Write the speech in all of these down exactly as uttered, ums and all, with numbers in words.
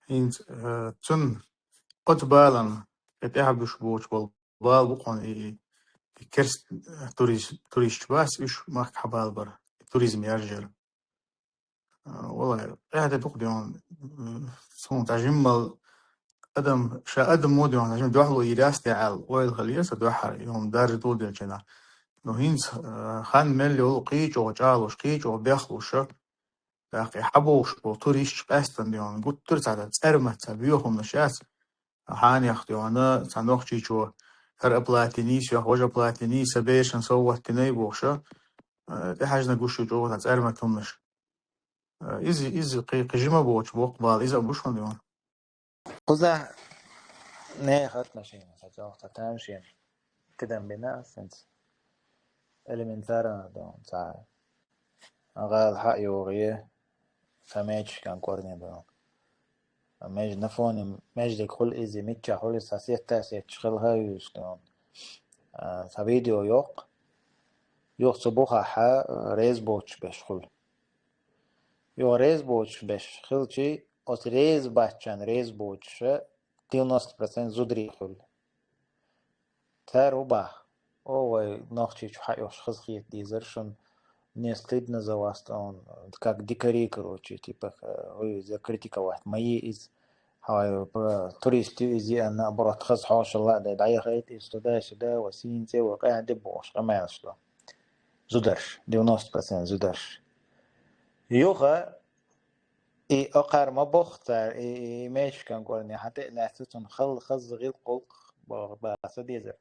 ХӀинца, э, цун оцу балан, и тӀаьхьа буш боцуш болу бала бу хьуна и, и, и керст, э, турист, туристаш бац, уьш махка хьабалабар, и туризм яржар. Э, валлай, тӀаьхьа де дукха де хьуна, м, суна цхьа жиммал адам, ша адам мо де хьуна, цхьа жимма дуьхьало йир яц де аьлла, ойла хила еза дуьххьара, и хӀума даржа дулделчина. Ну, хӀинца, э, хан мел йолу кхечо чӀагӀлуш, кхечо бехлуша, тӀаккха и хьабовш болу туристаш къаьстина де хьуна, гуттар цхьа цӀермат цхьа боьхамнаш яц, хьанех де хьуна, цхьа нохчичо хӀара оплатиний, соьх важа оплатиний, сан бешан совгӀат динай бохуша, э, тӀехьаьжна гуш ю чӀогӀа цхьа цӀермат хӀуманаш. Э, иза, иза кхи-, кхи жима боцуш боккха бала, иза а буш хьуна де хьуна. Кхуза нехан отношенеш, ца чӀогӀа ца тамашийна. Тидам бина ас хӀинца. Элементарно дан, ца гӀала хьа йогӀе, ца мечкан корне дан. Меж на фоне, междик хуьлу иза, мичча хуьлу иза, ца сетта сетташ хила хьа юьйсу дан. А, ца видео йоккху. Юха цу бухахьа, а, реза боцуш беш хуьлу. Юха реза боцуш беш хилчи, оцу реза баччан реза боцуша девяносто процент зударий хуьлу. Цара хӀу баха: «О, вай нохчичу хьаоьхуш хазахета дезара шуна, мне стыдно за вас», он, как дикари, короче, типа, э, вы закритиковать мои из, хьай, э, турист ю иза, а наоборот, хаза хьошалла а дай, дӀаяхайта иза туда-сюда, ва сийна цӀе, ва къаьхьа де бохуш, къамелаш до. Зударш, девяносто процент зударш. Юха, и окхар ма боху цара, и, и, и мечкан корне хьан тӀе а лаьцна, цунна хал-, хаза гӀилкх-гӀулкх бо-, баца дезар.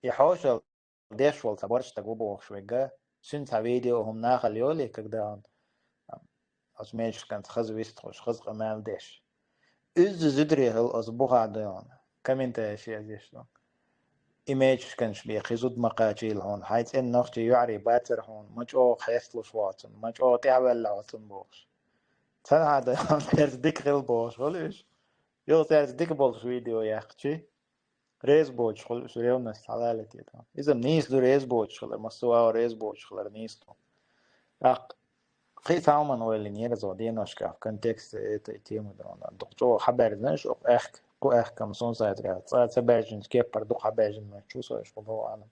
И хьошалла деш волу ца борш стаг ву бохуш вегга, цуьнан цхьа видео хӀума нахала йолий, когда он, там, оцу мечканца хаза вистхуш, хаза къамел деш. Уьзза зударий хила оцу бухахь дойгӀна, комментарий язъеш ду. И мечканаш бен кхин зуда ма кхачийла хьуна, хьайн цӀена нохчий йоӀарий бацара хьуна, ма чӀогӀа хьесталуш воцун, ма чӀогӀа тӀаьхьаваьлла воцун бохуш. Цхьанхьа дойгӀна, цаьрца дика хила бохуш хуьлу уьш. Юха цаьрца дика болуш видео яьккхичи, реза боцуш хуьлу уьш, ревность хьалалатийта. Иза нийса ду реза боцуш хилар, массо а реза боцуш хилар нийса ду. ТӀаккха кхин цхьа хӀуманна ойла йинера иза деношкахь, в контексте этой темы дан. Дукха чӀогӀа хьабаьржина аьлла, оха аьхка, кху аьхкам сон сайтрехь. Цкъа ца баьржинчу кеппара дукха хьабаьржина моьтту, со аьлла, хӀу боху Ӏалам.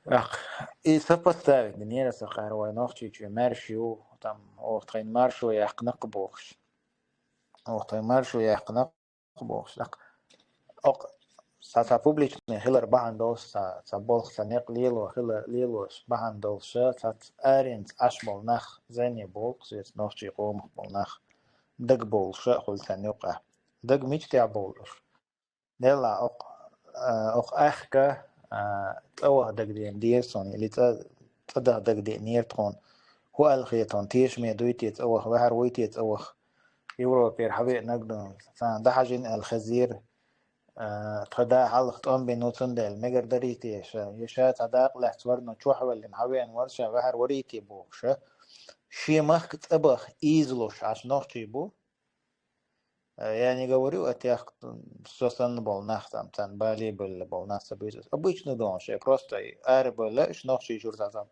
ТӀаккха и сопоставить йинера иза кхара вай Нохчийчоь маьрша ю, там, оха тхайна маршо яьккхина-кх бохуш. Оха тхайна маршо яьккхина-кх бохуш. ТӀаккха окх-, ца, ца публичный хилар бахьана долуш, ца, ца болх, ца некъ лело хила, лелош бахьана долуша, ца аренца Ӏаш болу нах, зайне болу, кху соьца нохчий къомах болу нах, дага болуша а хуьлу царна юкъахь. Дага мича тӀехь болуш? Делла окх-, а, окх аьхка, а, цӀа ваха дагадеана деза суна, или цӀа, цӀа даха дагадеанера тхуна. ХӀу аьлла хета хьуна, тешаме дуй те цӀа ваха, ваьхьар вуй те цӀа ваха? Европера хьан веанарг ду, царна дӀахьажийна аьлла хезира. А, тхан да хьалха тӀом бина ву, цундела мегар дарий те ша? Я ша цхьа дакъа лаьцна вара, но чохь а ваьллина хьан веана вара, ша ваьхьар варий те бохуша? Шен махка цӀа баха ийзалуш Ӏаш нохчий бу? Э, я не говорю о тех, кто, со санна болу нах, там, царна бале а бевлла болу нах ца буьйцу. Обычно догӀуш, э, просто арабевлла, уьш Нохчийчуьра цхьа, там,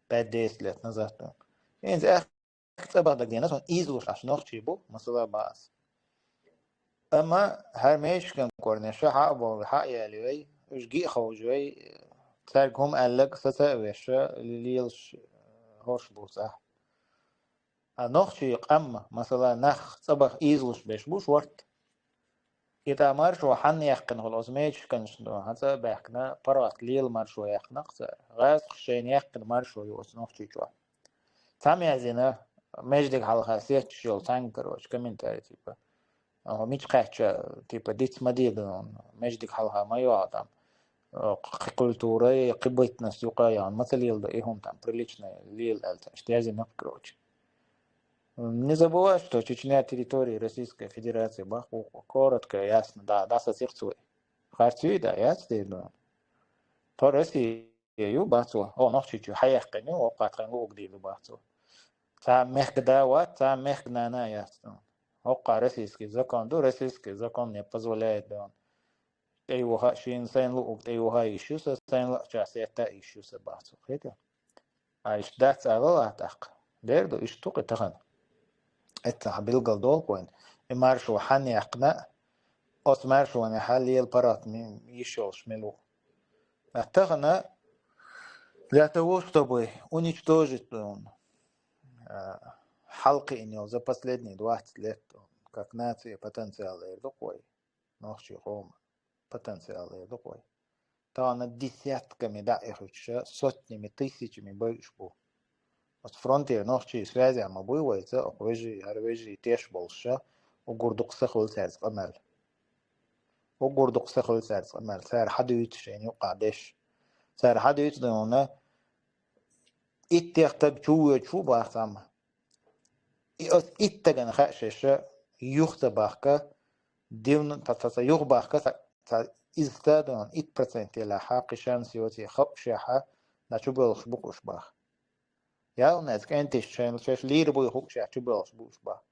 пять-десять лет назад ду. ХӀинца аьхка цӀа баха дагадеана, сон ийзалуш Ӏаш нохчий бу, масала бац. Амма хӀара мешкан корнеша хьа а бовлу, хьа а яьлла вай, уьш гиъ ховжу вай, цаьрга хӀума аьлларг саца а веша, лелаш хӀорш бу цӀа. А нохчий къам, масала, нах цӀа баха ийзалуш беш бу шорта. И тӀа маршо хьанна яьккхина хуьлу, оцу мечканаш ду, хьан цӀа а баьхкина, паргӀат лела маршо яьккхина-кх цара. ГӀазкхаша шайна яьккхина маршо ю оцу Нохчийчохь. Цхьамма яздина, междиг хьалха сетташ йолу цхьаьнга, короче, комментарий, типа. Оха мича кхаьчча, типа, диц ма де ду, междиг хьалха ма йогӀу там. Кхи культурай, кхи бытность юкъа яхна, ма ца леладо и хӀума там, приличный лела аьлла, иштта яздина-кх, короче. Не забывай, что Чечня территория Российской Федерации бах, коротко, ясно, да, да, сацирц вай. Харц ю и да, яц дийр ду. Тхо Россия ю, бац вай. О, Нохчийчу хьаяьккхина ю, оккха тхайн луъуг дийр ду, бац вай. Цхьа мехка да вац, цхьа мехка нана яц ду. Оккха российский закон ду, российский закон не позволяет ду. ТӀейуха, шена сайн луъуг тӀейуха йиш ю сан, сайн лаъча сетта йиш ю сан, бац вай. Хета? А иштта дац алал а тӀаккха. Дер ду, иштта тукъи тахана. Эццахь билгал долу вайн, и маршо хьанна яьккхина, оцу маршонехь лела паргӀат йиш йолуш мила ву. Ткъа тахана для того, чтобы уничтожить, хьалакхиъна йолу за последние двадцать лет как нация потенциал эр ду вай, нохчийн къоман потенциал эр ду вай. Тахана десятками дӀа а эхуьйтуш, сотнями, тысячами бойуш бу. Оцу фронтера нохчий связь ма буй вайца, оха вежарий, хӀара вежарий теш болуш, уггар дукха са хуьлу цаьрца къамел. Уггар дукха са хуьлу цаьрца къамел. Цара хьан дуьйцу шайна юккъахь деш? Цара хьан дуьйцу дуьйна? Иттех таг чу воьдуш ву баха цхьамма. И ас итт тагана хаьа шаьш, юха ца бахка, дивна, ца, ца, ца юха бахка, ца, ца иза ца дуьйна, итт процент елахьа, кхин шанс йоций хаппушехьа, на чу боьлхуш бу уьш баха. Ялна эца кӀенташ шайна шаьш лийр буй хууш чу боьлхуш бу уьш баха.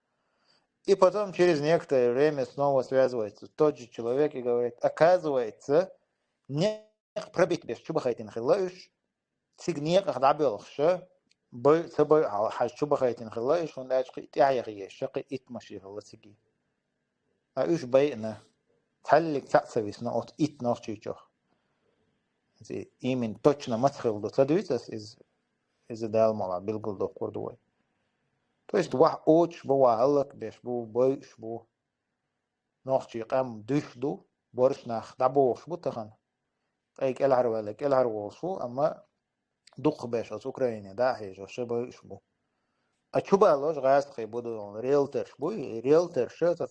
И потом через некоторое время снова связывается тот же человек и говорит, оказывается, некъ пробить беш чу бахайтина хилла уьш, цига некъах дӀабоьлхуш, бой, ца бой хьал хьажа чу бахайтина хилла уьш, хӀунда аьлча кхин тӀаьхьа яха еш, кхин итт машин хилла цига. А уьш байина. Цхьаьллиг цхьаъ ца висна оцу итт нохчийчух. Иза именно точно маца хилла ду ца дуьйцу ас иза, иза Дала мукъалахь билгал доккхур ду вай. То есть ваха оцуш бу, ваха хӀаллакбеш бу, бойуш бу. Нохчий къам дуьш ду, борш нах дӀабохуш бу тахана. Ткъе кӀелхьарваьлла, кӀелхьарволуш ву, амма дукхахберш оцу Украине дӀа а хьежош, ша бойуш бу. А чубалош гӀазкхий бу ду, риэлторш бу, и риэлторш ца,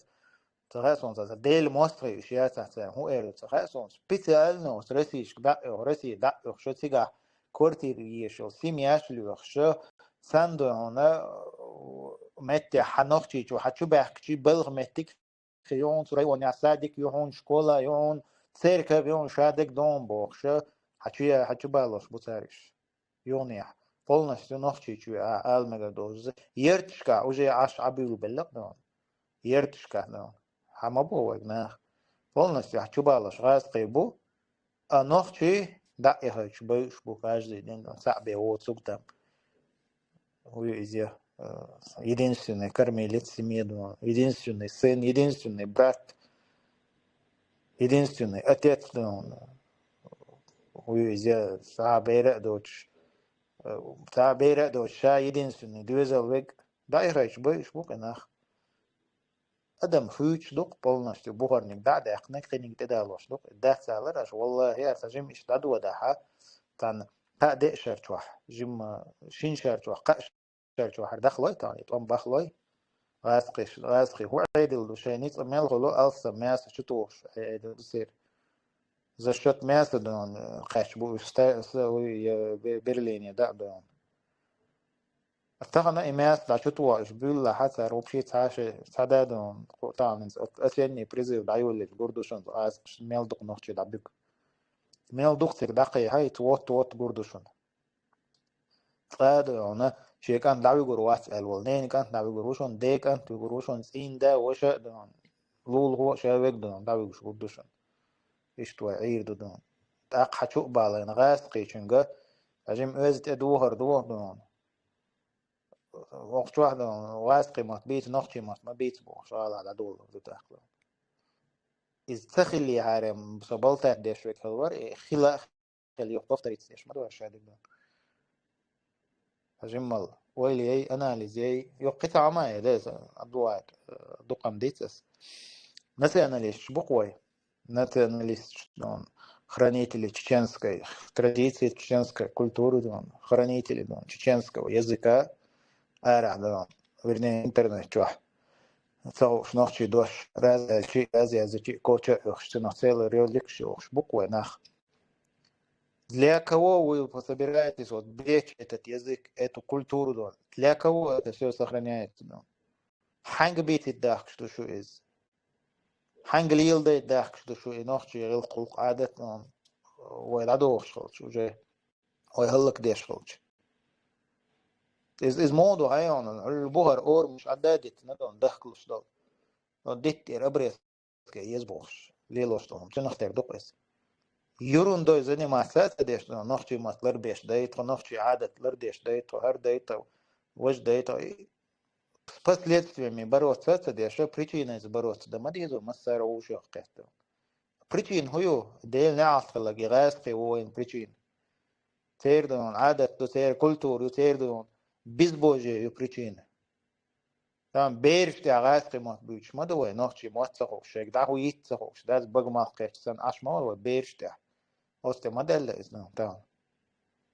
ца хаьа суна ца, ца Делан мостагӀий уьш яцахь царна, хӀун эр ю ца хаьа суна, специально оцу Российшка дӀа а оьху, Россия дӀа а оьху, ша цигахь квартира еш йолу семьяш лоьхуш, ша царна дуьхьал меттехь хьан нохчийчу хьан чу баьхкичи балха меттиг, кхин ю хьуна цу районехь садик, ю хьуна школа, ю хьуна церковь, ю хьуна шадерг догӀун бохуш, хьан чу я, хьан чу балош бу цара уьш. Юханехь полностью нохчийчу а, ала мегар долчу. Ерташкахь уже Ӏаш Ӏабуьйлабелла-кх дуьйна. Ерташкахь дуьйна. Хьан ма боху вайга наха. Полностью хьан чу балош гӀазкхий бу, а нохчий дӀа а эхайташ бойуш бу каждый день, цхьаъ бен воцург там. Вуй иза, э, единственный кормилец семьи ду, единственный сын, единственный брат, единственный отец ду. Вуй иза, цхьа бер а доцуш, э, цхьа бер а доцуш, ша единственный доьзал вег, дӀа а эхайташ бойуш бу кхин нах. Адам хуьйцуш ду-кх полностью, бухарниг дӀа а даьккхинарг, кхиниг тӀедалош ду-кх. Дац алар аша, валлахӀи, аса жима иштта дӀадодахьа, царна кхаа-деа шар чохь, жима шина шар чохь, кхаа шар чохь хӀара дахлой тахана, и тӀом бахлой. ГӀазкхий, гӀазкхий хӀун Ӏедал ду, шайн ницкъ мел хуьлу, алссам мясо чу тухуш Ӏедал ду церан. За счёт мяса дуьйна кхаьчна бу уьш ста-, са-, уй, я, Бе-, Берлине дӀа а дуьйна. Тахана и маьрша дӀа чу тухуш буьйлалахь, цара вообще цхьа а ши-, цхьа а да дуьйна, кху-, тахана хӀинца от-, осенний призыв дӀайоллийча гур ду шуна, аз мел дукха нохчий дӀабуьгу. Мел дукха цига дӀакхайхьа, и цу вот-вот гур ду шуна. Цкъа а дуьйна, шен кӀант дӀавуьгур вац аьлла волу, ненан кӀант дӀавуьгур ву шуна, ден кӀант вуьгур ву шуна, цӀийнан да, ваша а дуьйна, лулахо а ша вега дуьйна, дӀавуьгуш гур ду шуна. Иштта вай Ӏийр ду дуьйна. ТӀаккха хьан чу а балийна гӀазкхийчуьнга, ткъа жима оьзда тӀе духар ду дуьйна. Вокху чохь дан гӀазкхий мотт бийца, нохчий мотт ма бийца бохуш, гӀала дӀадоллур ду тӀаккха. Иза ца хиллехьара, со балтат деш верг хила вара, и хила а хила, юха повториться деш ма ду аша дерг дан. Жиммал ойла яй, анализ яй, юха кхин цхьа хӀума а яй, да, иза, а, бывает, э, дукха ма дийца ас. Националисташ бу-кх вай. Националисташ, ну, хранители чеченской традиции, чеченской культуры, ну, хранители, ну, чеченского языка, арахь, ну, вернее, интернет чохь. Ца хууш нохчий дош, раз аьлчи, раз яздичи, коча а оьхуш, цунах целый ролик а йохуш бу-кх вай нах. Для кого вы собираетесь вот беречь этот язык, эту культуру, ну? Для кого это всё сохраняется, ну? Хьаьнга бийцийта дахкаш ду шу иза? Хьаьнга леладайта дахкаш ду шу и нохчий гӀиллакх-гӀуллакх, Ӏадат, м, вай дӀадохуш хилча, уже вай хӀаллакдеш хилча? Иза, иза муха ду хьайна, хьуьлла бухара орамаш Ӏадда а дитина, дон дахкалуш долу. Дон дитта тӀера обрезка еза бохуш, лелош долу, цунах тера ду-кх иза. Ерундой заниматься а ца деш, дон нохчий мотт ларбеш дай тхо, нохчий Ӏадат лардеш дай тхо, хӀара дай тхо, важа дай тхо. И Последствиями бороться ца деш, причинайца бороться да ма деза вай массара а вовшах кхетта. Причина хӀу ю? Дела неӀалт хиларга гӀаьскхи ву вайна причина. Церан Ӏадат ду, церан культура ю, церан безбожие ю причина. Там бераш тӀехь гӀаьскхи мотт буьйцуш ма ду вай, нохчий мотт ца хууш, шайга дӀахо йиц ца хууш, дас бага малх кхетча санна, Ӏаш ма вара вай бераш тӀехь. Оцу тӀе ма даьлла иза, там.